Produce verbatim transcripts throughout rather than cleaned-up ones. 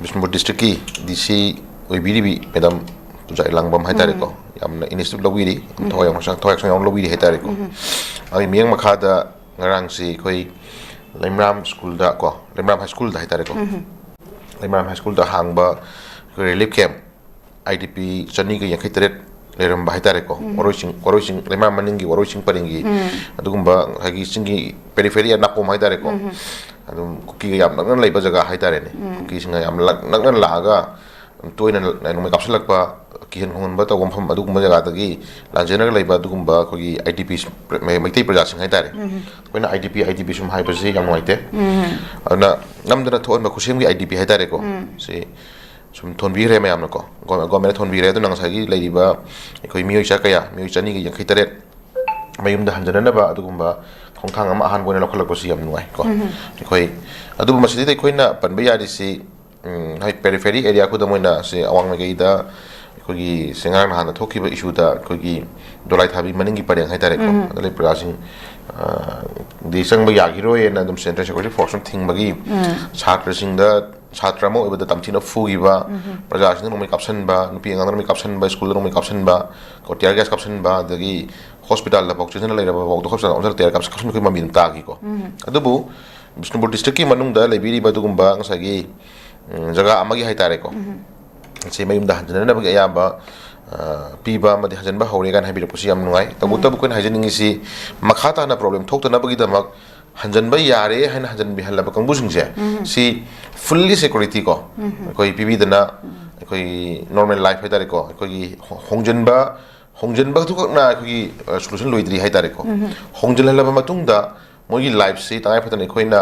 ꯕꯤꯁꯅꯨꯄꯨꯔ ꯗꯤꯁꯇ꯭ꯔꯤꯛꯀꯤ ꯗꯤ ꯁꯤ ꯑꯣꯏꯕꯤꯔꯤꯕꯤ ꯃꯦꯗꯥꯝ ꯇꯨꯖꯥ ꯏꯂꯥꯡꯕꯝ ꯍꯥꯏꯇꯥꯔꯦꯀꯣ, ꯎꯝ꯫ ꯌꯥꯝꯅ ꯏꯅꯤꯁꯤꯌꯦꯇꯤꯚ ꯂꯧꯕꯤꯔꯤ, ꯎꯝ꯫ ꯊꯋꯥꯏ ꯌꯥꯎꯅ, ꯊꯋꯥꯏ ꯌꯥꯎꯅ ꯂꯧꯕꯤꯔꯤ ꯍꯥꯏꯇꯥꯔꯦꯀꯣ꯫ ꯎꯝ꯫ ꯑꯗꯨꯒꯤ ꯃꯤꯠꯌꯦꯡ ꯃꯈꯥꯗ ꯉꯔꯥꯡꯁꯤ ꯑꯩꯈꯣꯏ ꯂꯩꯃꯔꯥꯝ ꯁ꯭ꯀꯨꯜꯗ ꯀꯣ, ꯂꯩꯃꯔꯥꯝ ꯍꯥꯏ ꯁ꯭ꯀꯨꯜꯗ ꯍꯥꯏꯇꯥꯔꯦꯀꯣ, ꯎꯝ꯫ ꯂꯩꯃꯔꯥꯝ ꯍꯥꯏ ꯁ꯭ꯀꯨꯜꯗ ꯍꯥꯡꯕ ꯑꯩꯈꯣꯏ ꯔꯤꯂꯤꯐ ꯀꯦꯝꯞ, ꯑꯥꯏ ꯗꯤ ꯄꯤ ꯆꯅꯤꯒ ꯌꯥꯡꯈꯩ ꯇꯔꯦꯠ ꯂꯩꯔꯝꯕ ꯍꯥꯏꯇꯥꯔꯦꯀꯣ, ꯎꯝ꯫ ꯋꯥꯔꯣꯏ ꯆꯤꯡ, ꯋꯥꯔꯣꯏ ꯆꯤꯡ, ꯂꯩꯃꯔꯥꯝ ꯃꯅꯤꯡꯒꯤ ꯋꯥꯔꯣꯏ ꯆꯤꯡ ꯄꯔꯤꯡꯒꯤ, ꯎꯝ꯫ ꯑꯗꯨꯒꯨꯝꯕ ꯉꯁꯥꯏꯒꯤ ꯆꯤꯡꯒꯤ ꯄꯦꯔꯤꯐꯦꯔꯤ ꯅꯥꯄꯣꯝ ꯍꯥꯏꯇꯥꯔꯦꯀꯣ, ꯎꯝ꯫ ꯑꯗꯨꯝ ꯀꯨꯀꯤꯒ ꯌꯥꯝ ꯅꯛꯅꯅ ꯂꯩꯕ ꯖꯒꯥ ꯍꯥꯏꯇꯥꯔꯦꯅꯦ, ꯎꯝ꯫ ꯀꯨꯀꯤꯁꯤꯡꯅ ꯌꯥꯝ ꯂꯛ-, ꯅꯛꯅ ꯂꯥꯛꯑꯒ ꯇꯣꯏꯅ ꯅꯣꯡꯃꯩ ꯀꯥꯞꯁꯤꯜꯂꯛꯄ, ꯀꯤꯍꯟ ꯈꯣꯡꯍꯟꯕ ꯇꯧꯕ ꯃꯐꯝ, ꯑꯗꯨꯒꯨꯝꯕ ꯖꯒꯥꯗꯒꯤ ꯂꯥꯟꯖꯦꯟꯅꯔꯒ ꯂꯩꯕ ꯑꯗꯨꯒꯨꯝꯕ ꯑꯩꯈꯣꯏꯒꯤ ꯑꯥꯏ ꯗꯤ ꯄꯤ ꯃꯩꯇꯩ ꯄ꯭ꯔꯖꯥꯁꯤꯡ ꯍꯥꯏꯇꯥꯔꯦ, ꯎꯝ꯫ ꯑꯩꯈꯣꯏꯅ I D P, I D ꯄꯤ ꯁꯨꯝ ꯍꯥꯏꯕꯁꯤ ꯌꯥꯝ ꯅꯨꯡꯉꯥꯏꯇꯦ꯫ ꯎꯝ꯫ ꯑꯗꯨꯅ ꯅꯝꯗꯅ ꯊꯣꯛꯍꯟꯕ ꯈꯨꯠꯁꯦꯝꯒꯤ ꯑꯥꯏ ꯗꯤ ꯄꯤ ꯍꯥꯏꯇꯥꯔꯦꯀꯣ, ꯎꯝ꯫ ꯁꯤ ꯁꯨꯝ ꯊꯣꯟꯕꯤꯈ꯭ꯔꯦ ꯃꯌꯥꯝꯅꯀꯣ, ꯒꯣ-, ꯒꯣꯔꯃꯦꯟꯅ ꯊꯣꯟꯕꯤꯈ꯭ꯔꯦ꯫ ꯑꯗꯨꯅ ꯉꯁꯥꯏꯒꯤ ꯂꯩꯔꯤꯕ ꯑꯩꯈꯣꯏ ꯃꯤꯑꯣꯏ ꯆꯥ ꯀꯌꯥ, ꯃꯤꯑꯣꯏ ꯆꯅꯤꯒ ꯌꯥꯡꯈꯩ ꯇꯔꯦꯠ ꯃꯌꯨꯝꯗ ꯍꯟꯖꯅꯅꯕ ꯑꯗꯨꯒꯨꯝꯕ ꯈꯣꯡꯊꯥꯡ ꯑꯃ ꯑꯍꯥꯟꯕ ꯑꯣꯏꯅ ꯂꯧꯈꯠꯂꯛꯄꯁꯤ ꯌꯥꯝ ꯅꯨꯡꯉꯥꯏ ꯀꯣ꯫ ꯎꯝ꯫ ꯑꯩꯈꯣꯏ, ꯑꯗꯨꯕꯨ ꯃꯁꯤꯗꯩꯗ ꯑꯩꯈꯣꯏꯅ ꯄꯟꯕ ꯌꯥꯔꯤꯁꯤ, ꯎꯝ, ꯍꯣꯏ, ꯄꯦꯔꯤꯐꯦꯔꯤ ꯑꯦꯔꯤꯌꯥ, ꯈꯨꯗꯝ ꯑꯣꯏꯅ ꯁꯤ ꯑꯋꯥꯡ ꯃꯥꯏꯀꯩꯗ ꯑꯩꯈꯣꯏꯒꯤ ꯁꯤ ꯉꯔꯥꯡ ꯅꯍꯥꯟꯗ ꯊꯣꯛꯈꯤꯕ ꯏꯁꯨꯗ ꯑꯩꯈꯣꯏꯒꯤ ꯗꯣꯂꯥꯏ ꯊꯥꯕꯤ ꯃꯅꯤꯡꯒꯤ ꯄꯔꯦꯡ ꯍꯥꯏꯇꯥꯔꯦꯀꯣ, ꯎꯝ꯫ ꯑꯗ ꯂꯩ ꯄ꯭ꯔꯖꯥꯁꯤꯡ, ꯑ, ꯗꯤ ꯆꯪꯕ ꯌꯥꯈꯤꯔꯣꯏꯅ ꯑꯗꯨꯝ ꯁꯦꯟꯇ꯭ꯔꯦꯜ ꯁꯦꯀ꯭ꯌꯨꯔꯤꯇꯤ ꯐꯣꯔꯁꯅ ꯊꯤꯡꯕꯒꯤ ꯎꯝ꯫ ꯁꯥꯇ꯭ꯔꯁꯤꯡꯗ, ꯁꯥꯇ꯭ꯔ ꯑꯃ ꯑꯣꯏꯕꯗ ꯇꯝꯊꯤꯅ ꯐꯨꯈꯤꯕ, ꯎꯝ꯫ ꯄ꯭ꯔꯖꯥꯁꯤꯡꯗ ꯅꯣꯡꯃꯩ ꯀꯥꯞꯁꯟꯕ, ꯅꯨꯄꯤ ꯑꯉꯥꯡꯗ ꯅꯣꯡꯃꯩ ꯀꯥꯞꯁꯟꯕ, ꯁ꯭ꯀꯨꯜꯗ ꯅꯣꯡꯃꯩ ꯀꯥꯞꯁꯟꯕ, ꯀꯣ, ꯇꯤꯌꯔ ꯒ꯭ꯌꯥꯁ ꯀꯥꯞꯁꯟꯕ, ꯑꯗꯒꯤ ꯍꯣꯁꯄꯤꯇꯥꯜꯗ ꯐꯥꯎ ꯆꯦꯟꯗꯨꯅ ꯂꯩꯔꯕ ꯐꯥꯎꯗ ꯍꯣꯁꯄꯤꯇꯥꯜ ꯑꯣꯟꯁꯤꯜꯂ ꯇꯤꯌꯔ ꯒ꯭ꯌꯥꯁ ꯀꯥꯞꯁꯟꯕꯒꯤ ꯃꯃꯤ ꯑꯗꯨꯝ ꯇꯥꯈꯤꯀꯣ꯫ ꯎꯝ꯫ ꯑꯗꯨꯕꯨ ꯕꯤꯁꯅꯨꯄꯨꯔ ꯗꯤꯁꯇ꯭ꯔꯤꯛꯀꯤ ꯃꯅꯨꯡꯗ ꯂꯩꯕꯤꯔꯤꯕ ꯑꯗꯨꯒꯨꯝꯕ ꯉꯁꯥꯏꯒꯤ, ꯎꯝ, ꯖꯒꯥ ꯑꯃꯒꯤ ꯍꯥꯏꯇꯥꯔꯦꯀꯣ, ꯎꯝ꯫ ꯁꯤ ꯃꯌꯨꯝꯗ ꯍꯟꯖꯅꯅꯕꯒꯤ ꯑꯌꯥꯕ, ꯑ, ꯄꯤꯕ ꯑꯃꯗꯤ ꯍꯟꯖꯟꯕ ꯍꯧꯔꯦ ꯀꯥꯏꯅ ꯍꯥꯏꯕꯤꯔꯛꯄꯁꯤ ꯌꯥꯝ ꯅꯨꯡꯉꯥꯏ꯫ ꯇꯧꯕꯇꯕꯨ ꯎꯝ꯫ ꯑꯩꯈꯣꯏꯅ ꯍꯥꯏꯖꯅꯤꯡꯉꯤꯁꯤ, ꯃꯈꯥ ꯇꯥꯅ ꯄ꯭ꯔꯣꯕ꯭ꯂꯦꯝ ꯊꯣꯛꯇꯅꯕꯒꯤꯗꯃꯛ ꯍꯟꯖꯟꯕ ꯌꯥꯔꯦ ꯍꯥꯏꯅ ꯍꯟꯖꯟꯕꯤꯍꯜꯂꯕ ꯀꯥꯡꯕꯨꯁꯤꯡꯁꯦ, ꯎꯝ꯫ ꯁꯤ ꯐꯨꯜꯂꯤ ꯁꯦꯀ꯭ꯌꯨꯔꯤꯇꯤ ꯀꯣ, ꯎꯝ꯫ ꯑꯩꯈꯣꯏ ꯄꯤꯕꯤꯗꯅ, ꯎꯝ꯫ ꯑꯩꯈꯣꯏ ꯅꯣꯔꯃꯦꯜ ꯂꯥꯏꯐ ꯍꯥꯏꯇꯥꯔꯦꯀꯣ, ꯑꯩꯈꯣꯏꯒꯤ ꯍꯣ-, ꯍꯣꯡꯖꯟꯕ, ꯍꯣꯡꯖꯟꯕ ꯑꯗꯨꯈꯛꯅ ꯑꯩꯈꯣꯏꯒꯤ, ꯑ, ꯁꯣꯂꯨꯁꯟ ꯂꯣꯏꯗ꯭ꯔꯤ ꯍꯥꯏꯇꯥꯔꯦꯀꯣ꯫ ꯎꯝ꯫ ꯍꯣꯡꯖꯜꯍꯜꯂꯕ ꯃꯇꯨꯡꯗ ꯃꯣꯏꯒꯤ ꯂꯥꯏꯐꯁꯤ ꯇꯉꯥꯏ ꯐꯗꯅ ꯑꯩꯈꯣꯏꯅ,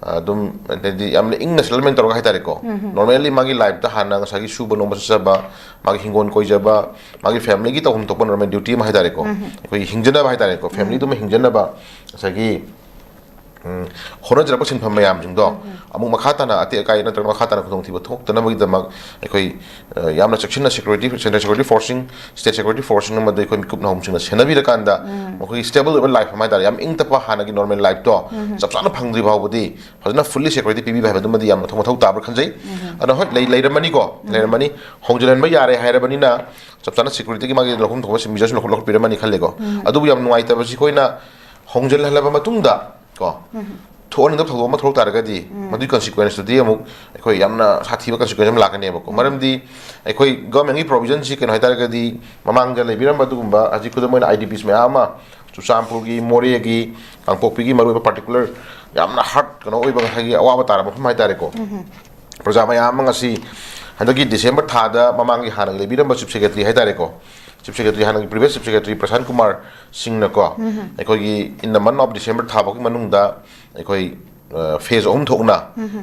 ꯑ, ꯑꯗꯨꯝ, ꯍꯥꯏꯗꯤ ꯌꯥꯝꯅ ꯏꯪꯅ ꯁꯦꯇꯜꯃꯦꯟ ꯇꯧꯔꯒ ꯍꯥꯏꯇꯥꯔꯦꯀꯣ, ꯎꯝ꯫ ꯅꯣꯔꯃꯦꯜꯂꯤ ꯃꯥꯒꯤ ꯂꯥꯏꯐꯇ ꯍꯥꯟꯅ ꯉꯁꯥꯏꯒꯤ ꯁꯨꯕ ꯅꯣꯝꯕ ꯆꯠꯆꯕ, ꯃꯥꯒꯤ ꯍꯤꯡꯒꯣꯜ ꯀꯣꯏꯖꯕ, ꯃꯥꯒꯤ ꯐꯦꯃꯤꯂꯤꯒꯤ ꯇꯧꯐꯝ ꯊꯣꯛꯄ ꯅꯣꯔꯃꯦꯜ ꯗ꯭ꯌꯨꯇꯤ ꯑꯃ ꯍꯥꯏꯇꯥꯔꯦꯀꯣ, ꯎꯝ꯫ ꯑꯩꯈꯣꯏꯒꯤ ꯍꯤꯡꯖꯅꯕ ꯍꯥꯏꯇꯥꯔꯦꯀꯣ, ꯎꯝ꯫ ꯐꯦꯃꯤꯂꯤꯗꯨꯃ ꯍꯤꯡꯖꯅꯕ ꯉꯁꯥꯏꯒꯤ ꯎꯝ, ꯍꯣꯠꯅꯖꯔꯛꯄ ꯁꯤꯟꯐꯝ ꯃꯌꯥꯝꯁꯤꯡꯗꯣ ꯑꯃꯨꯛ ꯃꯈꯥ ꯇꯥꯅ ꯑꯇꯦꯛ ꯑꯀꯥꯏ ꯅꯠꯇ꯭ꯔꯒ ꯃꯈꯥ ꯇꯥꯅ ꯈꯨꯗꯣꯡꯊꯤꯕ ꯊꯣꯛꯇꯅꯕꯒꯤꯗꯃꯛ ꯑꯩꯈꯣꯏ, ꯑ, ꯌꯥꯝꯅ ꯆꯦꯛꯁꯤꯟꯅ security, central security forcing, state security forcing ꯑꯃꯗꯤ ꯑꯩꯈꯣꯏ ꯃꯤꯀꯨꯞ ꯅꯍꯨꯝꯁꯤꯡꯅ ꯁꯦꯟꯅꯕꯤꯔꯀꯥꯟꯗ ꯃꯈꯣꯏꯒꯤ stable ꯑꯣꯏꯕ life ꯑꯃ ꯍꯥꯏꯇꯥꯔꯦ, ꯌꯥꯝ ꯏꯪ ꯇꯞꯄ ꯍꯥꯟꯅꯒꯤ normal lifeꯇꯣ ꯆꯞ ꯆꯥꯅ ꯐꯪꯗ꯭ꯔꯤ ꯐꯥꯎꯕꯗꯤ ꯐꯖꯅ fully security ꯄꯤꯕꯤꯕ ꯍꯥꯏꯕꯗꯨꯃꯗꯤ ꯌꯥꯝꯅ ꯃꯊꯧ ꯃꯊꯧ ꯇꯥꯕ꯭ꯔꯥ ꯈꯟꯖꯩ꯫ ꯑꯗꯣ ꯍꯣꯏ, ꯂꯩ-, ꯂꯩꯔꯝꯃꯅꯤꯀꯣ, ꯂꯩꯔꯝꯃꯅꯤ꯫ ꯍꯣꯡꯖꯤꯜꯍꯟꯕ ꯌꯥꯔꯦ ꯍꯥꯏꯔꯕꯅꯤꯅ ꯆꯞ ꯆꯥꯅ securityꯒꯤ ꯃꯥꯒꯤ ꯂꯧꯐꯝ ꯊꯣꯛꯄ measureꯁꯨ ꯂꯧꯈꯠ-, ꯂꯧꯈꯠꯄꯤꯔꯝꯃꯅꯤ ꯈꯜꯂꯦꯀꯣ꯫ ꯑꯗꯨꯕꯨ ꯌꯥꯝ ꯅꯨꯡꯉꯥꯏꯇꯕꯁꯤ ꯑꯩꯈꯣꯏꯅ ꯍꯣꯡꯖꯤꯜꯍꯜꯂꯕ ꯃꯇꯨꯡꯗ ꯀꯣ, ꯊꯣꯛꯍꯟꯅꯤꯡꯗꯕ ꯊꯧꯗꯣꯛ ꯑꯃ ꯊꯣꯛꯂꯛ ꯇꯥꯔꯒꯗꯤ ꯃꯗꯨꯒꯤ consequenceꯇꯨꯗꯤ ꯑꯃꯨꯛ ꯑꯩꯈꯣꯏ ꯌꯥꯝꯅ ꯁꯥꯊꯤꯕ consequence ꯑꯃ ꯂꯥꯛꯀꯅꯦꯕꯀꯣ꯫ ꯃꯔꯝꯗꯤ ꯑꯩꯈꯣꯏ governmentꯀꯤ provisionꯁꯤ ꯀꯩꯅꯣ ꯍꯥꯏꯇꯥꯔꯒꯗꯤ ꯃꯃꯥꯡꯗ ꯂꯩꯕꯤꯔꯝꯕ ꯑꯗꯨꯒꯨꯝꯕ ꯍꯧꯖꯤꯛ ꯈꯨꯗꯝ ꯑꯣꯏꯅ IDPs ꯃꯌꯥꯝ ꯑꯃ ꯆꯨꯔꯆꯥꯟꯄꯨꯔꯒꯤ, ꯃꯣꯔꯦꯒꯤ, ꯀꯥꯡꯄꯣꯛꯄꯤꯒꯤ ꯃꯔꯨꯑꯣꯏꯕ particular ꯌꯥꯝꯅ hard ꯀꯩꯅꯣ ꯑꯣꯏꯕ ꯉꯁꯥꯏꯒꯤ ꯑꯋꯥꯕ ꯇꯥꯔꯕ ꯃꯐꯝ ꯍꯥꯏꯇꯥꯔꯦꯀꯣ꯫ ꯄ꯭ꯔꯖꯥ ꯃꯌꯥꯝ ꯑꯃ ꯉꯁꯤ ꯍꯟꯗꯛꯀꯤ December ꯊꯥꯗ ꯃꯃꯥꯡꯒꯤ ꯍꯥꯟꯅꯒꯤ ꯂꯩꯕꯤꯔꯝꯕ Chief Secretary ꯍꯥꯏꯇꯥꯔꯦꯀꯣ, Chief Secretary, ꯍꯥꯟꯅꯒꯤ previous Chief Secretary ꯄ꯭ꯔꯁꯥꯟ ꯀꯨꯃꯥꯔ ꯁꯤꯡꯅꯀꯣ, ꯑꯩꯈꯣꯏꯒꯤ in the month of December ꯊꯥ ꯐꯥꯎꯒꯤ ꯃꯅꯨꯡꯗ ꯑꯩꯈꯣꯏ, ꯑ, phase ꯑꯍꯨꯝ ꯊꯣꯛꯅ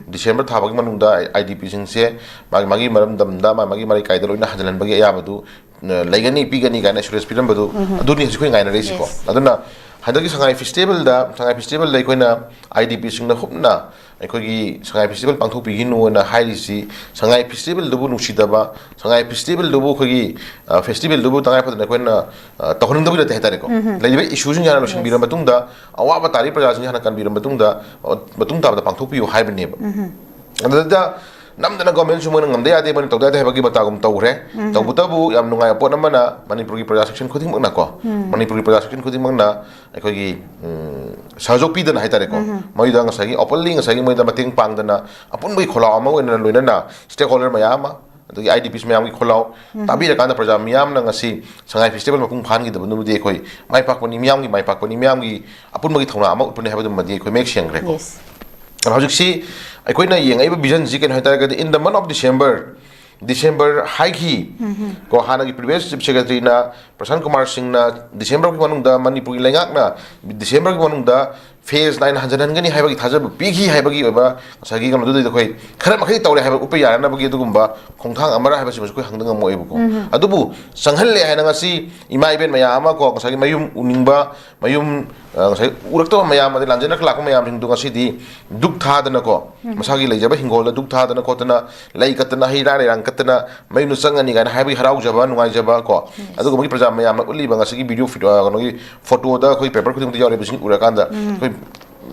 December ꯊꯥ ꯐꯥꯎꯒꯤ ꯃꯅꯨꯡꯗ IDPꯁꯤꯡꯁꯦ ꯃꯥꯒꯤ, ꯃꯥꯒꯤ ꯃꯔꯝꯗꯝꯗ, ꯃꯥ-, ꯃꯥꯒꯤ ꯃꯔꯩꯀꯥꯏꯗ ꯂꯣꯏꯅ ꯍꯟꯖꯤꯜꯍꯟꯕꯒꯤ ꯑꯌꯥꯕꯗꯨ, ꯑ, ꯂꯩꯒꯅꯤ, ꯄꯤꯒꯅꯤ ꯀꯥꯏꯅ assurance ꯄꯤꯔꯝꯕꯗꯨ, ꯑꯗꯨꯅꯤ ꯍꯧꯖꯤꯛ ꯑꯩꯈꯣꯏ ꯉꯥꯏꯅꯔꯤꯁꯤꯀꯣ꯫ Yes. ꯑꯗꯨꯅ ꯍꯟꯗꯛꯀꯤ ꯁꯉꯥꯏ festivalꯗ, ꯁꯉꯥꯏ festivalꯗ ꯑꯩꯈꯣꯏꯅ IDPꯁꯤꯡꯅ ꯍꯨꯞꯅ ꯑꯩꯈꯣꯏꯒꯤ ꯁꯉꯥꯏ festival ꯄꯥꯡꯊꯣꯛꯄꯤꯒꯅꯨꯅ ꯍꯥꯏꯔꯤꯁꯤ, ꯁꯉꯥꯏ festivalꯗꯨꯕꯨ ꯅꯨꯡꯁꯤꯗꯕ, ꯁꯉꯥꯏ festivalꯗꯨꯕꯨ ꯑꯩꯈꯣꯏꯒꯤ, ꯑ, festivalꯗꯨꯕꯨ ꯇꯉꯥꯏ ꯐꯗꯅ ꯑꯩꯈꯣꯏꯅ, ꯑ, ꯇꯧꯍꯟꯅꯤꯡꯗꯕꯒꯤ ꯅꯠꯇꯦ ꯍꯥꯏꯇꯥꯔꯦꯀꯣ꯫ ꯂꯩꯔꯤꯕ issueꯁꯤꯡꯁꯦ ꯍꯥꯟꯅ ꯂꯣꯏꯁꯤꯟꯕꯤꯔ ꯃꯇꯨꯡꯗ, ꯑꯋꯥꯕ ꯇꯥꯔꯤ ꯄ꯭ꯔꯖꯥꯁꯤꯡꯁꯦ ꯍꯥꯟꯅ ꯀꯟꯕꯤꯔ ꯃꯇꯨꯡꯗ, ꯑ, ꯃꯇꯨꯡ ꯇꯥꯕꯗ ꯄꯥꯡꯊꯣꯛꯄꯤꯌꯨ ꯍꯥꯏꯕꯅꯦꯕ꯫ ꯑꯗꯨꯗ ꯅꯝꯗꯅ governmentꯁꯨ ꯃꯣꯏꯅ ꯉꯝꯗ ꯌꯥꯗꯦ, ꯃꯣꯏꯅ ꯇꯧꯗ ꯌꯥꯗꯦ ꯍꯥꯏꯕꯒꯤ ꯃꯇꯥꯒꯨꯝ ꯇꯧꯈ꯭ꯔꯦ꯫ ꯇꯧꯕꯇꯕꯨ ꯌꯥꯝ ꯅꯨꯡꯉꯥꯏꯕ ꯄꯣꯠ ꯑꯃꯅ ꯃꯅꯤꯄꯨꯔꯒꯤ ꯄ꯭ꯔꯖꯥ section ꯈꯨꯗꯤꯡꯃꯛꯅꯀꯣ, ꯃꯅꯤꯄꯨꯔꯒꯤ ꯄ꯭ꯔꯖꯥ section ꯈꯨꯗꯤꯡꯃꯛꯅ ꯑꯩꯈꯣꯏꯒꯤ, ꯎꯝ, ꯁꯍꯖꯣꯛ ꯄꯤꯗꯅ ꯍꯥꯏꯇꯥꯔꯦꯀꯣ, ꯃꯣꯏꯗ ꯉꯁꯥꯏꯒꯤ openly ꯉꯁꯥꯏꯒꯤ ꯃꯣꯏꯗ ꯃꯇꯦꯡ ꯄꯥꯡꯗꯅ ꯑꯄꯨꯟꯕꯒꯤ ꯈꯣꯜꯂꯥꯎ ꯑꯃ ꯑꯣꯏꯅ ꯂꯣꯏꯅꯅ stakeholder ꯃꯌꯥꯝ ꯑꯃ, ꯑꯗꯒꯤ IDPs ꯃꯌꯥꯝꯒꯤ ꯈꯣꯜꯂꯥꯎ ꯇꯥꯕꯤꯔꯀꯥꯟꯗ ꯄ꯭ꯔꯖꯥ ꯃꯤꯌꯥꯝꯅ ꯉꯁꯤ ꯁꯉꯥꯏ festival ꯃꯄꯨꯡ ꯐꯥꯍꯟꯈꯤꯗꯕꯗꯨꯃꯗꯤ ꯑꯩꯈꯣꯏ ꯃꯥꯏ ꯄꯥꯛꯄꯅꯤ, ꯃꯤꯌꯥꯝꯒꯤ ꯃꯥꯏ ꯄꯥꯛꯄꯅꯤ, ꯃꯤꯌꯥꯝꯒꯤ ꯑꯄꯨꯟꯕꯒꯤ ꯊꯧꯅꯥ ꯑꯃ ꯎꯠꯄꯅꯤ ꯍꯥꯏꯕꯗꯨꯃꯗꯤ ꯑꯩꯈꯣꯏ ꯃꯌꯦꯛ ꯁꯦꯡꯈ꯭ꯔꯦꯀꯣ꯫ Yes. ꯑꯗꯣ ꯍꯧꯖꯤꯛꯁꯤ ꯑꯩꯈꯣꯏꯅ ꯌꯦꯡꯉꯛꯏꯕ visionꯁꯤ ꯀꯩꯅꯣ ꯍꯥꯏꯇꯥꯔꯒꯗꯤ, in the month of December, December ꯍꯥꯏꯈꯤ ꯀꯣ, ꯍꯥꯟꯅꯒꯤ previous Chief Secretaryꯅ ꯄ꯭ꯔꯁꯥꯟ ꯀꯨꯃꯥꯔ ꯁꯤꯡꯅ Decemberꯒꯤ ꯃꯅꯨꯡꯗ ꯃꯅꯤꯄꯨꯔꯒꯤ ꯂꯩꯉꯥꯛꯅ Decemberꯒꯤ ꯃꯅꯨꯡꯗ phase nine ꯍꯟꯖꯤꯟꯍꯟꯒꯅꯤ ꯍꯥꯏꯕꯒꯤ ꯊꯥꯖꯕ ꯄꯤꯈꯤ ꯍꯥꯏꯕꯒꯤ ꯑꯣꯏꯕ ꯉꯁꯥꯏꯒꯤ ꯀꯩꯅꯣꯗꯨꯗ ꯑꯩꯈꯣꯏ ꯈꯔ ꯃꯈꯩ ꯇꯧꯔꯦ ꯍꯥꯏꯕ ꯎꯠꯄ ꯌꯥꯅꯅꯕꯒꯤ ꯑꯗꯨꯒꯨꯝꯕ ꯈꯣꯡꯊꯥꯡ ꯑꯃꯔ ꯍꯥꯏꯕꯁꯤꯃꯁꯨ ꯑꯩꯈꯣꯏ ꯍꯪꯗ ꯉꯝꯃꯣꯏꯕꯀꯣ꯫ ꯑꯗꯨꯕꯨ ꯆꯪꯍꯜꯂꯦ ꯍꯥꯏꯅ ꯉꯁꯤ ꯏꯃꯥ ꯏꯕꯦꯟ ꯃꯌꯥꯝ ꯑꯃ ꯀꯣ, ꯉꯁꯥꯏꯒꯤ ꯃꯌꯨꯝ ꯎꯅꯤꯡꯕ, ꯃꯌꯨꯝ ꯑ, ꯉꯁꯥꯏ ꯎꯔꯛꯇꯕ ꯃꯌꯥꯝ, ꯑꯗꯩ ꯂꯥꯟꯖꯦꯟꯅꯔꯛꯄ ꯃꯌꯥꯝꯁꯤꯡꯗꯣ ꯉꯁꯤꯗꯤ ꯗꯨꯛ ꯊꯥꯗꯅꯀꯣ, ꯃꯁꯥꯒꯤ ꯂꯩꯖꯕ ꯍꯤꯡꯒꯣꯜꯗ ꯗꯨꯛ ꯊꯥꯗꯅ ꯈꯣꯠꯇꯅ, ꯂꯩ ꯀꯠꯇꯅ, ꯍꯩ ꯔꯥ ꯂꯩꯔꯥꯡ ꯀꯠꯇꯅ, ꯃꯌꯨꯝꯗ ꯆꯪꯉꯅꯤ ꯀꯥꯏꯅ ꯍꯥꯏꯕꯒꯤ ꯍꯔꯥꯎꯖꯕ, ꯅꯨꯡꯉꯥꯏꯖꯕ ꯀꯣ, ꯑꯗꯨꯒꯨꯝꯕꯒꯤ ꯄ꯭ꯔꯖꯥ ꯃꯌꯥꯝꯅ ꯎꯠꯂꯤꯕ ꯉꯁꯤꯒꯤ ꯚꯤꯗꯤꯑꯣ ꯐꯤꯗ-, ꯑ, ꯀꯩꯅꯣꯒꯤ ꯐꯣꯇꯣꯗ ꯑꯩꯈꯣꯏ ꯄꯦꯄꯔ ꯈꯨꯗꯤꯡꯃꯛꯇ ꯌꯥꯎꯔꯤꯕꯁꯤꯡ ꯎꯔꯀꯥꯟꯗ ꯑꯩꯈꯣꯏ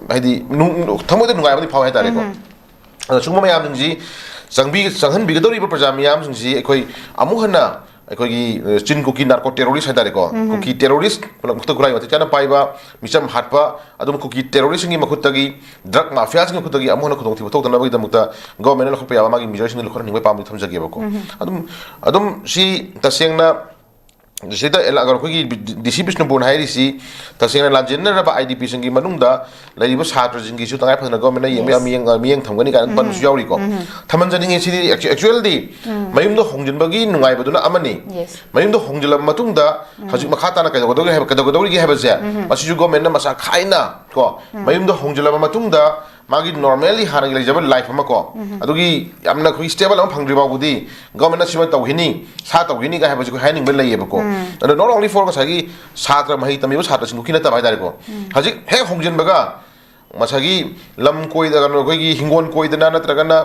ꯍꯥꯏꯗꯤ ꯅꯨꯡ-, ꯊꯃꯣꯏꯗ ꯅꯨꯡꯉꯥꯏꯕ ꯑꯃꯗꯤ ꯐꯥꯎꯋꯦ ꯍꯥꯏꯇꯥꯔꯦꯀꯣ꯫ ꯑꯗꯣ ꯁꯤꯒꯨꯝꯕ ꯃꯌꯥꯝꯁꯤꯡꯁꯤ ꯆꯪꯕꯤ-, ꯆꯪꯍꯟꯕꯤꯒꯗꯧꯔꯤꯕ ꯄ꯭ꯔꯖꯥ ꯃꯤꯌꯥꯝꯁꯤꯡꯁꯤ ꯑꯩꯈꯣꯏ ꯑꯃꯨꯛ ꯍꯟꯅ ꯑꯩꯈꯣꯏꯒꯤ, ꯑ, ꯆꯤꯟ ꯀꯨꯀꯤ ꯅꯥꯔꯀꯣ ꯇꯦꯔꯣꯔꯤꯁ ꯍꯥꯏꯇꯥꯔꯦꯀꯣ, ꯀꯨꯀꯤ ꯇꯦꯔꯣꯔꯤꯁ, ꯈꯨꯠꯂꯛ ꯈꯨꯠꯇ ꯈꯨꯠꯂꯥꯏ ꯃꯇꯤꯛ ꯆꯥꯅ ꯄꯥꯏꯕ, ꯃꯤꯆꯝ ꯍꯥꯠꯄ, ꯑꯗꯨꯝ ꯀꯨꯀꯤ ꯇꯦꯔꯣꯔꯤꯁꯁꯤꯡꯒꯤ ꯃꯈꯨꯠꯇꯒꯤ, ꯗ꯭ꯔꯒ ꯃꯥꯐꯤꯌꯥꯁꯤꯡꯒꯤ ꯃꯈꯨꯠꯇꯒꯤ ꯑꯃꯨꯛ ꯍꯟꯅ ꯈꯨꯗꯣꯡꯊꯤꯕ ꯊꯣꯛꯇꯅꯕꯒꯤꯗꯃꯛꯇ ꯒꯣꯔꯃꯦꯟꯅ ꯂꯧꯈꯠꯄ ꯌꯥꯕ ꯃꯥꯒꯤ ꯃꯤꯖꯔꯁꯤꯡꯗꯨ ꯂꯧꯈꯠꯍꯟꯅꯤꯡꯕꯒꯤ ꯄꯥꯝꯕꯩ ꯊꯝꯖꯒꯦꯕꯀꯣ꯫ ꯑꯗꯨꯝ, ꯑꯗꯨꯝ ꯁꯤ ꯇꯁꯦꯡꯅ ꯁꯤꯗ ꯑꯦꯂꯥ-, ꯑꯩꯈꯣꯏꯒꯤ ꯗꯤ ꯁꯤ ꯕꯤꯁꯅꯨꯄꯨꯔꯅ ꯍꯥꯏꯔꯤꯁꯤ ꯇꯁꯦꯡꯅ ꯂꯥꯟꯖꯦꯟꯅꯔꯕ ꯑꯥꯏ ꯗꯤ ꯄꯤꯁꯤꯡꯒꯤ ꯃꯅꯨꯡꯗ ꯂꯩꯔꯤꯕ ꯁꯥꯇ꯭ꯔꯁꯤꯡꯒꯤꯁꯨ ꯇꯉꯥꯏ ꯐꯗꯅ ꯒꯣꯔꯃꯦꯟꯅ ꯌꯦꯡꯕ-, ꯃꯤꯠꯌꯦꯡ, ꯃꯤꯠꯌꯦꯡ ꯊꯝꯒꯅꯤ ꯀꯥꯏꯅ ꯄꯟꯕꯁꯨ ꯌꯥꯎꯔꯤꯀꯣ꯫ ꯊꯝꯍꯟꯖꯅꯤꯡꯉꯤ꯫ ꯁꯤꯗꯤ ꯑꯦꯛꯆꯨ-, ꯑꯦꯛꯆꯨꯋꯦꯜꯗꯤ ꯃꯌꯨꯝꯗ ꯍꯣꯡꯖꯤꯟꯕꯒꯤ ꯅꯨꯡꯉꯥꯏꯕꯗꯨꯅ ꯑꯃꯅꯤ꯫ ꯃꯌꯨꯝꯗ ꯍꯣꯡꯖꯤꯜꯂꯕ ꯃꯇꯨꯡꯗ ꯍꯧꯖꯤꯛ ꯃꯈꯥ ꯇꯥꯅ ꯀꯩꯗꯧꯒꯗꯧꯔꯤ ꯍꯥꯏꯕ, ꯀꯩꯗꯧꯒꯗꯧꯔꯤꯒꯦ ꯍꯥꯏꯕꯁꯦ ꯃꯁꯤꯁꯨ ꯒꯣꯔꯃꯦꯟꯅ ꯃꯁꯥ ꯈꯥꯏꯅ ꯀꯣ, ꯃꯌꯨꯝꯗ ꯍꯣꯡꯖꯤꯜꯂꯕ ꯃꯇꯨꯡꯗ ꯃꯥꯒꯤ ꯅꯣꯔꯃꯦꯜꯂꯤ ꯍꯥꯟꯅꯒꯤ ꯂꯩꯖꯕ ꯂꯥꯏꯐ ꯑꯃ ꯀꯣ, ꯑꯗꯨꯒꯤ ꯌꯥꯝꯅ ꯑꯩꯈꯣꯏꯒꯤ ꯁ꯭ꯇꯦꯕꯜ ꯑꯃ ꯐꯪꯗ꯭ꯔꯤ ꯐꯥꯎꯕꯗꯤ ꯒꯣꯔꯃꯦꯟꯅ ꯁꯤꯃ ꯇꯧꯈꯤꯅꯤ, ꯁꯥ ꯇꯧꯈꯤꯅꯤ ꯀꯥꯏ ꯍꯥꯏꯕꯁꯦ ꯑꯩꯈꯣꯏ ꯍꯥꯏꯅꯤꯡꯕ ꯂꯩꯌꯦꯕꯀꯣ꯫ ꯑꯗꯣ not only for ꯉꯁꯥꯏꯒꯤ ꯁꯥꯇ꯭ꯔ, ꯃꯍꯩ ꯇꯝꯃꯤꯕ ꯁꯥꯇ꯭ꯔꯁꯤꯡꯗꯨꯒꯤ ꯅꯠꯇꯕ ꯍꯥꯏꯇꯥꯔꯦꯀꯣ꯫ ꯍꯧꯖꯤꯛ ꯍꯦꯛ ꯍꯣꯡꯖꯤꯟꯕꯒ ꯉꯁꯥꯏꯒꯤ ꯂꯝ ꯀꯣꯏꯗ, ꯀꯩꯅꯣ, ꯑꯩꯈꯣꯏꯒꯤ ꯍꯤꯡꯒꯣꯜ ꯀꯣꯏꯗꯅ ꯅꯠꯇ꯭ꯔꯒꯅ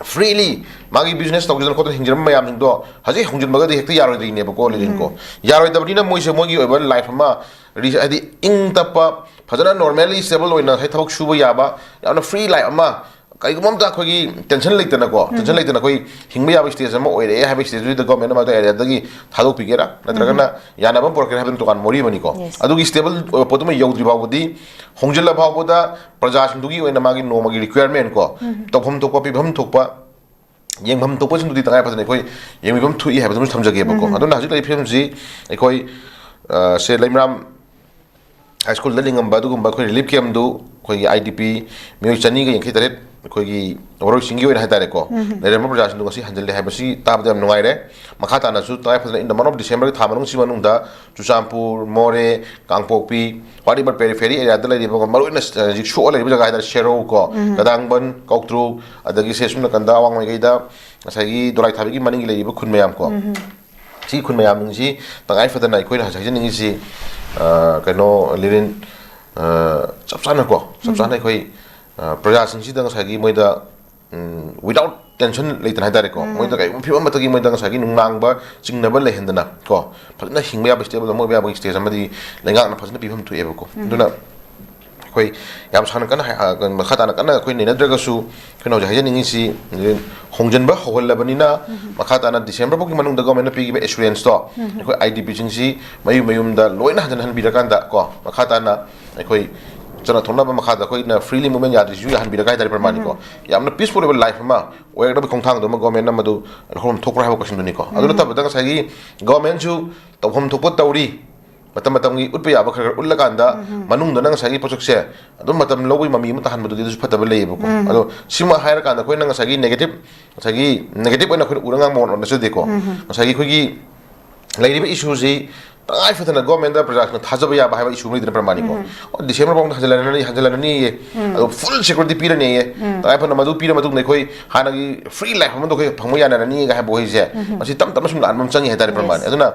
ꯐ꯭ꯔꯤꯂꯤ ꯃꯥꯒꯤ ꯕꯤꯖꯤꯅꯦꯁ ꯇꯧꯖꯗꯅ ꯈꯣꯠꯇꯅ ꯍꯤꯡꯖꯔꯝꯕ ꯃꯌꯥꯝꯁꯤꯡꯗꯣ ꯍꯧꯖꯤꯛ ꯍꯣꯡꯖꯤꯟꯕꯒꯗꯤ ꯍꯦꯛꯇ ꯌꯥꯔꯣꯏꯗꯣꯏꯅꯦꯕꯀꯣ, ꯂꯤꯂꯤꯟꯀꯣ꯫ ꯌꯥꯔꯣꯏꯗꯕꯅꯤꯅ ꯃꯣꯏꯁꯦ ꯃꯣꯏꯒꯤ ꯑꯣꯏꯕ ꯂꯥꯏꯐ ꯑꯃ ꯔꯤ-, ꯍꯥꯏꯗꯤ ꯏꯪ ꯇꯞꯄ, ꯐꯖꯅ ꯅꯣꯔꯃꯦꯜꯂꯤ ꯁ꯭ꯇꯦꯕꯜ ꯑꯣꯏꯅ ꯉꯁꯥꯏ ꯊꯕꯛ ꯁꯨꯕ ꯌꯥꯕ, ꯌꯥꯝꯅ ꯐ꯭ꯔꯤ ꯂꯥꯏꯐ ꯑꯃ, ꯀꯔꯤꯒꯨꯝꯕ ꯑꯝꯇ ꯑꯩꯈꯣꯏꯒꯤ ꯇꯦꯟꯁꯟ ꯂꯩꯇꯅꯀꯣ, ꯇꯦꯟꯁꯟ ꯂꯩꯇꯅ ꯑꯩꯈꯣꯏ ꯍꯤꯡꯕ ꯌꯥꯕ ꯁ꯭ꯇꯦꯖ ꯑꯃ ꯑꯣꯏꯔꯛꯑꯦ ꯍꯥꯏꯕ ꯁ꯭ꯇꯦꯖꯇꯨꯗ ꯒꯣꯔꯃꯦꯟꯅ ꯃꯗꯨ ꯑꯦꯔꯤꯌꯥꯗꯒꯤ ꯊꯥꯗꯣꯛꯄꯤꯒꯦꯔꯥ ꯅꯠꯇ꯭ꯔꯒꯅ ꯌꯥꯅꯕ ꯑꯃ ꯄꯨꯔꯛꯀꯦꯔꯥ ꯍꯥꯏꯕꯗꯨ ꯇꯣꯉꯥꯟꯕ ꯋꯥꯔꯤ ꯑꯃꯅꯤꯀꯣ꯫ Yes. ꯑꯗꯨꯒꯤ ꯁ꯭ꯇꯦꯕꯜ ꯑꯣꯏꯕ ꯄꯣꯠꯇꯨꯃ ꯌꯧꯗ꯭ꯔꯤ ꯐꯥꯎꯕꯗꯤ, ꯍꯣꯡꯖꯤꯜꯂ ꯐꯥꯎꯕꯗ ꯄ꯭ꯔꯖꯥꯁꯤꯡꯗꯨꯒꯤ ꯑꯣꯏꯅ ꯃꯥꯒꯤ ꯅꯣꯡꯃꯒꯤ ꯔꯤꯀ꯭ꯋꯥꯌꯔꯃꯦꯟ ꯀꯣ, ꯇꯧꯐꯝ ꯊꯣꯛꯄ, ꯄꯤꯐꯝ ꯊꯣꯛꯄ, ꯌꯦꯡꯐꯝ ꯊꯣꯛꯄꯁꯤꯡꯗꯨꯗꯤ ꯇꯉꯥꯏ ꯐꯗꯅ ꯑꯩꯈꯣꯏ ꯌꯦꯡꯕꯤꯐꯝ ꯊꯣꯛꯏ ꯍꯥꯏꯕꯗꯨꯃꯁꯨ ꯊꯝꯖꯒꯦꯕꯀꯣ꯫ ꯑꯗꯨꯅ ꯍꯧꯖꯤꯛ ꯂꯩꯔꯤꯕ ꯐꯤꯕꯝꯁꯤ ꯑꯩꯈꯣꯏ, ꯑ, ꯁꯦ ꯂꯩꯃꯔꯥꯝ ꯍꯥꯏ ꯁ꯭ꯀꯨꯜꯗ ꯂꯤꯡꯉꯝꯕ ꯑꯗꯨꯒꯨꯝꯕ ꯑꯩꯈꯣꯏ ꯔꯤꯂꯤꯐ ꯀꯦꯝꯗꯨ ꯑꯩꯈꯣꯏꯒꯤ ꯑꯥꯏ ꯗꯤ ꯄꯤ ꯃꯤꯑꯣꯏ ꯆꯅꯤꯒ ꯌꯥꯡꯈꯩ ꯇꯔꯦꯠ ꯑꯩꯈꯣꯏꯒꯤ ꯋꯥꯔꯣꯏꯁꯤꯟꯒꯤ ꯑꯣꯏꯅ ꯍꯥꯏꯇꯥꯔꯦꯀꯣ, ꯂꯩꯔꯝꯕ ꯄ꯭ꯔꯖꯥꯁꯤꯡꯗꯣ ꯉꯁꯤ ꯍꯟꯖꯤꯜꯂꯦ ꯍꯥꯏꯕꯁꯤ ꯇꯥꯕꯗ ꯌꯥꯝ ꯅꯨꯡꯉꯥꯏꯔꯦ꯫ ꯃꯈꯥ ꯇꯥꯅꯁꯨ ꯇꯉꯥꯏ ꯐꯗꯅ in the month of December ꯊꯥ ꯃꯅꯨꯡꯁꯤꯒꯤ ꯃꯅꯨꯡꯗ ꯆꯨꯔꯆꯥꯟꯄꯨꯔ, ꯃꯣꯔꯦ, ꯀꯥꯡꯄꯣꯛꯄꯤ, whatever periphery area ꯗ ꯂꯩꯔꯤꯕ, ꯃꯔꯨꯑꯣꯏꯅ ꯍꯧꯖꯤꯛ ꯁꯣꯛꯑ ꯂꯩꯔꯤꯕ ꯖꯒꯥ ꯍꯥꯏꯇꯥꯔꯦ, ꯁꯦꯔꯧ ꯀꯣ, ꯀꯗꯥꯡꯕꯟ, ꯀꯧꯇ꯭ꯔꯨꯛ, ꯑꯗꯒꯤ ꯁꯦ ꯁꯨꯝ ꯅꯥꯀꯟꯗ ꯑꯋꯥꯡ ꯃꯥꯏꯀꯩꯗ ꯉꯁꯥꯏꯒꯤ ꯗꯣꯂꯥꯏꯊꯥꯕꯤꯒꯤ ꯃꯅꯤꯡꯒꯤ ꯂꯩꯔꯤꯕ ꯈꯨꯟ ꯃꯌꯥꯝ ꯀꯣ, ꯁꯤ ꯈꯨꯟ ꯃꯌꯥꯝꯁꯤ ꯇꯉꯥꯏ ꯐꯗꯅ ꯑꯩꯈꯣꯏꯅ ꯍꯧꯖꯤꯛ ꯍꯥꯏꯖꯅꯤꯡꯉꯤꯁꯤ, ꯑ, ꯀꯩꯅꯣ, ꯂꯤꯔꯤꯟ, ꯑ, ꯆꯞ ꯆꯥꯅꯀꯣ, ꯆꯞ ꯆꯥꯅ ꯑꯩꯈꯣꯏ, ꯑ, ꯄ꯭ꯔꯖꯥꯁꯤꯡꯁꯤꯗ ꯉꯁꯥꯏꯒꯤ ꯃꯣꯏꯗ, ꯎꯝ, without tension ꯂꯩꯇꯅ ꯍꯥꯏꯇꯥꯔꯦꯀꯣ, ꯃꯣꯏꯗ ꯀꯔꯤꯒꯨꯝꯕ ꯐꯤꯕꯝ ꯑꯃꯠꯇꯒꯤ ꯃꯣꯏꯗ ꯉꯁꯥꯏꯒꯤ ꯅꯨꯡꯅꯥꯡꯕ ꯆꯤꯡꯅꯕ ꯂꯩꯍꯟꯗꯅ ꯀꯣ, ꯐꯖꯅ ꯍꯤꯡꯕ ꯌꯥꯕ, stable ꯑꯃ ꯑꯣꯏꯕ ꯌꯥꯕꯒꯤ stage ꯑꯃꯗꯤ ꯂꯩꯉꯥꯛꯅ ꯐꯖꯅ ꯄꯤꯐꯝ ꯊꯣꯛꯑꯦꯕꯀꯣ꯫ ꯑꯗꯨꯅ ꯑꯩꯈꯣꯏ ꯌꯥꯝ ꯁꯥꯡꯅ ꯀꯟꯅ ꯍꯥꯏ-, ꯑ, ꯀꯩꯅꯣ, ꯃꯈꯥ ꯇꯥꯅ ꯀꯟꯅ ꯑꯩꯈꯣꯏ ꯅꯩꯅꯗ꯭ꯔꯒꯁꯨ, ꯑꯩꯈꯣꯏꯅ ꯍꯧꯖꯤꯛ ꯍꯥꯏꯖꯅꯤꯡꯉꯤꯁꯤ, ꯍꯣꯡꯖꯤꯟꯕ ꯍꯧꯍꯜꯂꯕꯅꯤꯅ, ꯃꯈꯥ ꯇꯥꯅ December ꯐꯥꯎꯒꯤ ꯃꯅꯨꯡꯗ government ꯅ ꯄꯤꯈꯤꯕ assurance ꯇꯣ, ꯑꯩꯈꯣꯏ I D P ꯁꯤꯡꯁꯤ ꯃꯌꯨꯝ ꯃꯌꯨꯝꯗ ꯂꯣꯏꯅ ꯍꯟꯖꯤꯟꯍꯟꯕꯤꯔꯀꯥꯟꯗ ꯀꯣ, ꯃꯈꯥ ꯇꯥꯅ ꯑꯩꯈꯣꯏ ꯆꯠꯅ ꯊꯣꯛꯅꯕ ꯃꯈꯥꯗ ꯑꯩꯈꯣꯏꯅ freely movement ꯌꯥꯗ꯭ꯔꯤꯁꯤꯁꯨ ꯌꯥꯍꯟꯕꯤꯔꯒ ꯍꯥꯏꯇꯥꯔꯦ, ꯄ꯭ꯔꯃꯥꯅꯤꯀꯣ꯫ ꯌꯥꯝꯅ peaceful ꯑꯣꯏꯕ life ꯑꯃ ꯑꯣꯏꯔꯛꯅꯕ ꯈꯣꯡꯊꯥꯡꯗꯣ ꯑꯃ government ꯅ ꯃꯗꯨ ꯂꯧꯐꯝ ꯊꯣꯛꯄ꯭ꯔꯥ ꯍꯥꯏꯕ question ꯗꯨꯅꯤꯀꯣ꯫ ꯑꯗꯨ ꯅꯠꯇꯕꯗ ꯉꯁꯥꯏꯒꯤ government ꯁꯨ ꯇꯧꯐꯝ ꯊꯣꯛꯄ ꯇꯧꯔꯤ, ꯃꯇꯝ ꯃꯇꯝꯒꯤ ꯎꯠꯄ ꯌꯥꯕ ꯈꯔ ꯈꯔ ꯎꯠꯂꯀꯥꯟꯗ, ꯃꯅꯨꯡꯗꯅ ꯉꯁꯥꯏꯒꯤ ꯄꯣꯠꯁꯛꯁꯦ ꯑꯗꯨꯝ ꯃꯇꯝ ꯂꯧꯕꯒꯤ ꯃꯃꯤ ꯑꯃ ꯇꯥꯍꯟꯕꯗꯨꯗꯤ ꯑꯗꯨꯁꯨ ꯐꯠꯇꯕ ꯂꯩꯌꯦꯕꯀꯣ꯫ ꯑꯗꯣ ꯁꯤꯃ ꯍꯥꯏꯔꯀꯥꯟꯗ ꯑꯩꯈꯣꯏꯅ ꯉꯁꯥꯏꯒꯤ negative, ꯉꯁꯥꯏꯒꯤ negative ꯑꯣꯏꯅ ꯑꯩꯈꯣꯏꯅ ꯎꯔ ꯉꯥꯡꯕ ꯋꯥ ꯅꯠꯆꯗꯦꯀꯣ꯫ ꯉꯁꯥꯏꯒꯤ ꯑꯩꯈꯣꯏꯒꯤ ꯂꯩꯔꯤꯕ issue ꯁꯤ ꯇꯉꯥꯏ ꯐꯗꯅ government ꯗ ꯄ꯭ꯔꯖꯥꯁꯤꯡꯅ ꯊꯥꯖꯕ ꯌꯥꯕ ꯍꯥꯏꯕ issue ꯑꯃ ꯂꯩꯗꯅ, ꯄ꯭ꯔꯃꯥꯅꯤꯀꯣ꯫ ꯑꯣ, December ꯐꯥꯎꯗ ꯍꯟꯖꯤꯜꯂꯅꯤ, ꯍꯟꯖꯤꯜꯂꯅꯤꯌꯦ꯫ ꯑꯗꯣ full security ꯄꯤꯔꯅꯤꯌꯦ꯫ ꯇꯉꯥꯏ ꯐꯗꯅ ꯃꯗꯨ ꯄꯤꯔ ꯃꯇꯨꯡꯗ ꯑꯩꯈꯣꯏ ꯍꯥꯟꯅꯒꯤ free life ꯑꯃꯗꯣ ꯑꯩꯈꯣꯏ ꯐꯪꯕ ꯌꯥꯅꯔꯅꯤꯒ ꯍꯥꯏꯕ ꯋꯥꯍꯩꯁꯦ, ꯃꯁꯤ ꯇꯞ ꯇꯞꯅ ꯁꯨꯝ ꯂꯥꯛꯍꯟꯕ ꯑꯃ ꯆꯪꯉꯤ ꯍꯥꯏꯇꯥꯔꯦ, ꯄ꯭ꯔꯃꯥꯅꯤ꯫ ꯑꯗꯨꯅ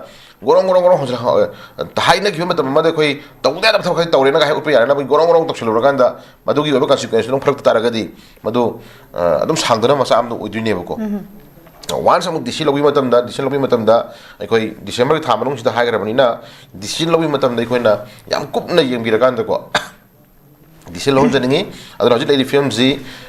ꯒꯣꯔꯣꯡ ꯒꯣꯔꯣꯡ ꯒꯣꯔꯣꯡ ꯍꯧꯖꯤꯛ, ꯑ, ꯍꯥꯏꯅꯈꯤꯕ ꯃꯇꯝ ꯑꯃꯗ ꯑꯩꯈꯣꯏ ꯇꯧꯗ ꯌꯥꯗꯕ ꯊꯕꯛ ꯈꯔ ꯇꯧꯔꯦꯅ ꯍꯥꯏ ꯎꯠꯄ ꯌꯥꯔꯦꯅ ꯑꯩꯈꯣꯏ ꯒꯣꯔꯣꯡ ꯒꯣꯔꯣꯡ ꯇꯧꯁꯤꯜꯂꯨꯔꯀꯥꯟꯗ ꯃꯗꯨꯒꯤ ꯑꯣꯏꯕ consequence ꯑꯗꯨꯝ ꯐꯔꯛꯇ ꯇꯥꯔꯒꯗꯤ ꯃꯗꯨ, ꯑ, ꯑꯗꯨꯝ ꯁꯥꯡꯗꯅ ꯃꯆꯥ ꯑꯃꯗ ꯑꯣꯏꯗꯣꯏꯅꯦꯕꯀꯣ꯫ Once ꯑꯃꯨꯛ D C ꯂꯧꯕꯒꯤ ꯃꯇꯝꯗ, D C ꯂꯧꯕꯒꯤ ꯃꯇꯝꯗ ꯑꯩꯈꯣꯏ December ꯒꯤ ꯊꯥ ꯃꯅꯨꯡꯁꯤꯗ ꯍꯥꯏꯈ꯭ꯔꯕꯅꯤꯅ, D C ꯂꯧꯕꯒꯤ ꯃꯇꯝꯗ ꯑꯩꯈꯣꯏꯅ ꯌꯥꯝ ꯀꯨꯞꯅ ꯌꯦꯡꯕꯤꯔꯀꯥꯟꯗꯀꯣ, D C ꯂꯧꯍꯟꯖꯅꯤꯡꯉꯤ꯫ ꯑꯗꯨꯅ ꯍꯧꯖꯤꯛ ꯂꯩꯔꯤꯕ ꯐꯤꯕꯝꯁꯤ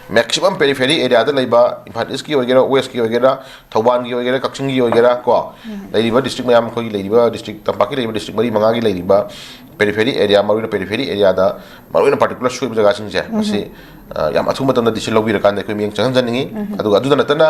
maximum periphery area ꯗ ꯂꯩꯕ, ꯏꯝꯐꯥꯜ East ꯀꯤ ꯑꯣꯏꯒꯦꯔꯥ, West ꯀꯤ ꯑꯣꯏꯒꯦꯔꯥ, ꯊꯧꯕꯥꯜꯒꯤ ꯑꯣꯏꯒꯦꯔꯥ, ꯀꯛꯆꯤꯡꯒꯤ ꯑꯣꯏꯒꯦꯔꯥ ꯀꯣ, ꯂꯩꯔꯤꯕ district ꯃꯌꯥꯝ, ꯑꯩꯈꯣꯏꯒꯤ ꯂꯩꯔꯤꯕ district, ꯇꯝꯄꯥꯛꯀꯤ ꯂꯩꯔꯤꯕ district ꯃꯔꯤ ꯃꯉꯥꯒꯤ ꯂꯩꯔꯤꯕ periphery area, ꯃꯔꯨꯑꯣꯏꯅ periphery area ꯗ, ꯃꯔꯨꯑꯣꯏꯅ particular ꯁꯣꯏꯕ ꯖꯒꯥꯁꯤꯡꯁꯦ, ꯃꯁꯤ, ꯑ, ꯌꯥꯝ ꯑꯊꯨꯕ ꯃꯇꯝꯗ D C ꯂꯧꯕꯤꯔꯀꯥꯟꯗ ꯑꯩꯈꯣꯏ ꯃꯤꯠꯌꯦꯡ ꯆꯪꯍꯟꯖꯅꯤꯡꯉꯤ꯫ ꯑꯗꯨꯒ ꯑꯗꯨꯗ ꯅꯠꯇꯅ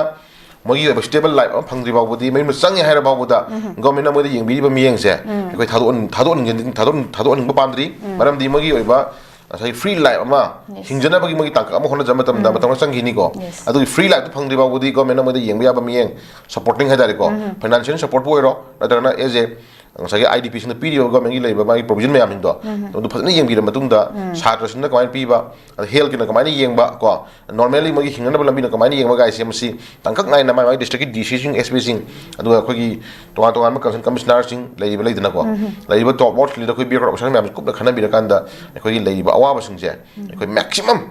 ꯃꯣꯏꯒꯤ ꯑꯣꯏꯕ stable life ꯑꯃ ꯐꯪꯗ꯭ꯔꯤ ꯐꯥꯎꯕꯗꯤ, ꯃꯌꯨꯝꯗ ꯆꯪꯉꯦ ꯍꯥꯏꯔ ꯐꯥꯎꯕꯗ, government ꯅ ꯃꯣꯏꯗ ꯌꯦꯡꯕꯤꯔꯤꯕ ꯃꯤꯠꯌꯦꯡꯁꯦ ꯑꯩꯈꯣꯏ ꯊꯥꯗꯣꯛꯍꯟ-, ꯊꯥꯗꯣꯛꯍꯟ-, ꯊꯥꯗꯣꯛꯍꯟ-, ꯊꯥꯗꯣꯛꯍꯟꯅꯤꯡꯕ ꯄꯥꯝꯗ꯭ꯔꯤ꯫ ꯃꯔꯝꯗꯤ ꯃꯣꯏꯒꯤ ꯑꯣꯏꯕ ꯉꯁꯥꯏꯒꯤ free life ꯑꯃ ꯍꯤꯡꯖꯅꯕꯒꯤ ꯃꯣꯏꯒꯤ ꯇꯥꯡꯀꯛ ꯑꯃ ꯍꯣꯠꯅꯖꯕ ꯃꯇꯝꯗ ꯃꯇꯝ ꯈꯔ ꯆꯪꯈꯤꯅꯤꯀꯣ꯫ ꯑꯗꯨꯒꯤ free life ꯇꯨ ꯐꯪꯗ꯭ꯔꯤ ꯐꯥꯎꯕꯗꯤ government ꯅ ꯃꯣꯏꯗ ꯌꯦꯡꯕ ꯌꯥꯕ ꯃꯤꯠꯌꯦꯡ, supporting ꯍꯥꯏꯇꯥꯔꯦꯀꯣ, financial support ꯄꯨ ꯑꯣꯏꯔꯣ, ꯅꯠꯇ꯭ꯔꯒꯅ as a ꯉꯁꯥꯏꯒꯤ ꯑꯥꯏ ꯗꯤ ꯄꯤꯁꯤꯡꯗ ꯄꯤꯔꯤꯕ ꯒꯣꯔꯃꯦꯟꯒꯤ ꯂꯩꯔꯤꯕ ꯃꯥꯒꯤ ꯄ꯭ꯔꯣꯕꯤꯖꯟ ꯃꯌꯥꯝꯁꯤꯡꯗꯣ, ꯃꯗꯨ ꯐꯖꯅ ꯌꯦꯡꯕꯤꯔ ꯃꯇꯨꯡꯗ, ꯁꯥꯇ꯭ꯔꯁꯤꯡꯅ ꯀꯃꯥꯏꯅ ꯄꯤꯕ, ꯑꯗ ꯍꯦꯜꯠꯀꯤꯅ ꯀꯃꯥꯏꯅ ꯌꯦꯡꯕ ꯀꯣ, ꯅꯣꯔꯃꯦꯜꯂꯤ ꯃꯣꯏꯒꯤ ꯍꯤꯡꯅꯅꯕ ꯂꯝꯕꯤꯅ ꯀꯃꯥꯏꯅ ꯌꯦꯡꯕ ꯀꯥꯏꯁꯦ, ꯃꯁꯤ ꯇꯥꯡꯀꯛ ꯅꯥꯏꯅ ꯃꯥꯏ ꯃꯥꯏ ꯗꯤꯁꯇ꯭ꯔꯤꯛꯀꯤ ꯗꯤ ꯁꯤꯁꯤꯡ, ꯑꯦꯁ ꯄꯤꯁꯤꯡ, ꯑꯗꯨꯒ ꯑꯩꯈꯣꯏꯒꯤ ꯇꯣꯉꯥꯟ ꯇꯣꯉꯥꯟꯕ ꯀꯟꯁꯔꯟ ꯀꯃꯤꯁꯅꯔꯁꯤꯡ ꯂꯩꯔꯤꯕ ꯂꯩꯗꯅꯀꯣ, ꯂꯩꯔꯤꯕ ꯇꯣꯞ ꯃꯣꯁ ꯂꯤꯗꯔ ꯑꯩꯈꯣꯏ ꯕꯤ ꯑꯣꯐꯤꯁꯔ ꯃꯌꯥꯝꯁꯤ ꯀꯨꯞꯅ ꯈꯟꯅꯕꯤꯔꯀꯥꯟꯗ ꯑꯩꯈꯣꯏꯒꯤ ꯂꯩꯔꯤꯕ ꯑꯋꯥꯕꯁꯤꯡꯁꯦ ꯑꯩꯈꯣꯏ maximum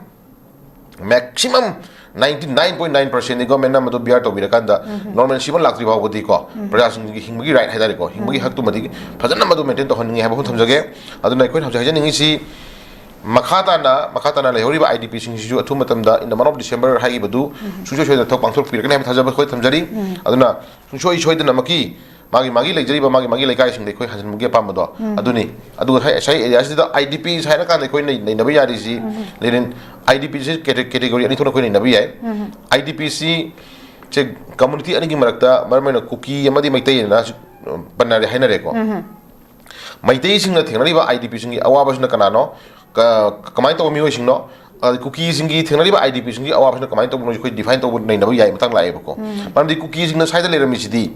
maximum ninety nine point nine ꯄꯔꯁꯦꯟꯗꯤ ꯒꯣꯔꯃꯦꯟꯅ ꯃꯗꯨ ꯕꯤꯌꯥꯔ ꯇꯧꯕꯤꯔꯀꯥꯟꯗ, ꯅꯣꯔꯃꯦꯜꯁꯤꯃ ꯂꯥꯛꯇ꯭ꯔꯤ ꯐꯥꯎꯕꯗꯤꯀꯣ, ꯄ꯭ꯔꯖꯥꯁꯤꯡꯒꯤ ꯍꯤꯡꯕꯒꯤ ꯔꯥꯏꯠ ꯍꯥꯏꯇꯥꯔꯦꯀꯣ, ꯍꯤꯡꯕꯒꯤ ꯍꯛꯇꯨꯃꯗꯤ ꯐꯖꯅ ꯃꯗꯨ ꯃꯦꯟꯇꯦꯟ ꯇꯧꯍꯟꯅꯤꯡꯉꯤ ꯍꯥꯏꯕ ꯋꯥꯐꯝ ꯊꯝꯖꯒꯦ꯫ ꯑꯗꯨꯅ ꯑꯩꯈꯣꯏꯅ ꯍꯧꯖꯤꯛ ꯍꯥꯏꯖꯅꯤꯡꯉꯤꯁꯤ, ꯃꯈꯥ ꯇꯥꯅ, ꯃꯈꯥ ꯇꯥꯅ ꯂꯩꯍꯧꯔꯤꯕ ꯑꯥꯏ ꯗꯤ ꯄꯤꯁꯤꯡꯁꯤꯁꯨ ꯑꯊꯨꯕ ꯃꯇꯝꯗ, in the month of December ꯍꯥꯏꯈꯤꯕꯗꯨ, ꯁꯨꯡꯁꯣꯏ ꯁꯣꯏꯗꯅ ꯊꯕꯛ ꯄꯥꯡꯊꯣꯛꯄꯤꯔꯛꯀꯅꯤ ꯍꯥꯏꯕ ꯊꯥꯖꯕ ꯑꯩꯈꯣꯏ ꯊꯝꯖꯔꯤ꯫ ꯑꯗꯨꯅ ꯁꯨꯡꯁꯣꯏ ꯁꯣꯏꯗꯅꯃꯛꯀꯤ ꯃꯥꯒꯤ ꯃꯥꯒꯤ ꯂꯩꯖꯔꯤꯕ ꯃꯥꯒꯤ ꯃꯥꯒꯤ ꯂꯩꯀꯥꯏꯁꯤꯡꯗ ꯑꯩꯈꯣꯏ ꯍꯟꯖꯤꯟꯕꯒꯤ ꯑꯄꯥꯝꯕꯗꯣ ꯑꯗꯨꯅꯤ꯫ ꯑꯗꯨꯒ ꯉꯁꯥꯏ, ꯉꯁꯥꯏ ꯑꯦꯔꯤꯌꯥꯁꯤꯗ ꯑꯥꯏ ꯗꯤ ꯄꯤꯁ ꯍꯥꯏꯔꯀꯥꯟꯗ ꯑꯩꯈꯣꯏꯅ ꯅꯩꯅꯕ ꯌꯥꯔꯤꯁꯤ, ꯂꯦꯅꯤꯟ, ꯑꯥꯏ ꯗꯤ ꯄꯤꯁꯤ ꯀꯦꯇꯦ-, ꯀꯦꯇꯦꯒꯣꯔꯤ ꯑꯅꯤ ꯊꯣꯛꯅ ꯑꯩꯈꯣꯏ ꯅꯩꯅꯕ ꯌꯥꯏ꯫ ꯑꯥꯏ ꯗꯤ ꯄꯤꯁꯤ ꯁꯦ ꯀꯝꯃꯨꯅꯤꯇꯤ ꯑꯅꯤꯒꯤ ꯃꯔꯛꯇ, ꯃꯔꯝ ꯑꯣꯏꯅ ꯀꯨꯀꯤ ꯑꯃꯗꯤ ꯃꯩꯇꯩ ꯑꯅ ꯄꯟꯅꯔꯦ ꯍꯥꯏꯅꯔꯦꯀꯣ꯫ ꯃꯩꯇꯩꯁꯤꯡꯅ ꯊꯦꯡꯅꯔꯤꯕ ꯑꯥꯏ ꯗꯤ ꯄꯤꯁꯤꯡꯒꯤ ꯑꯋꯥꯕꯁꯤꯅ ꯀꯅꯥꯅꯣ? ꯀ-, ꯀꯃꯥꯏꯅ ꯇꯧꯕ ꯃꯤꯑꯣꯏꯁꯤꯡꯅꯣ? ꯑꯗ ꯀꯨꯀꯤꯁꯤꯡꯒꯤ ꯊꯦꯡꯅꯔꯤꯕ ꯑꯥꯏ ꯗꯤ ꯄꯤꯁꯤꯡꯒꯤ ꯑꯋꯥꯕꯁꯤꯅ ꯀꯃꯥꯏꯅ ꯇꯧꯕꯅꯣ? ꯑꯩꯈꯣꯏ ꯗꯤꯐꯥꯏꯟ ꯇꯧꯕ ꯅꯩꯅꯕ ꯌꯥꯏ ꯃꯇꯥꯡ ꯂꯥꯛꯑꯦꯕꯀꯣ꯫ ꯃꯔꯝꯗꯤ ꯀꯨꯀꯤꯁꯤꯡꯅ ꯁ꯭ꯋꯥꯏꯗ ꯂꯩꯔꯝꯃꯤꯁꯤꯗꯤ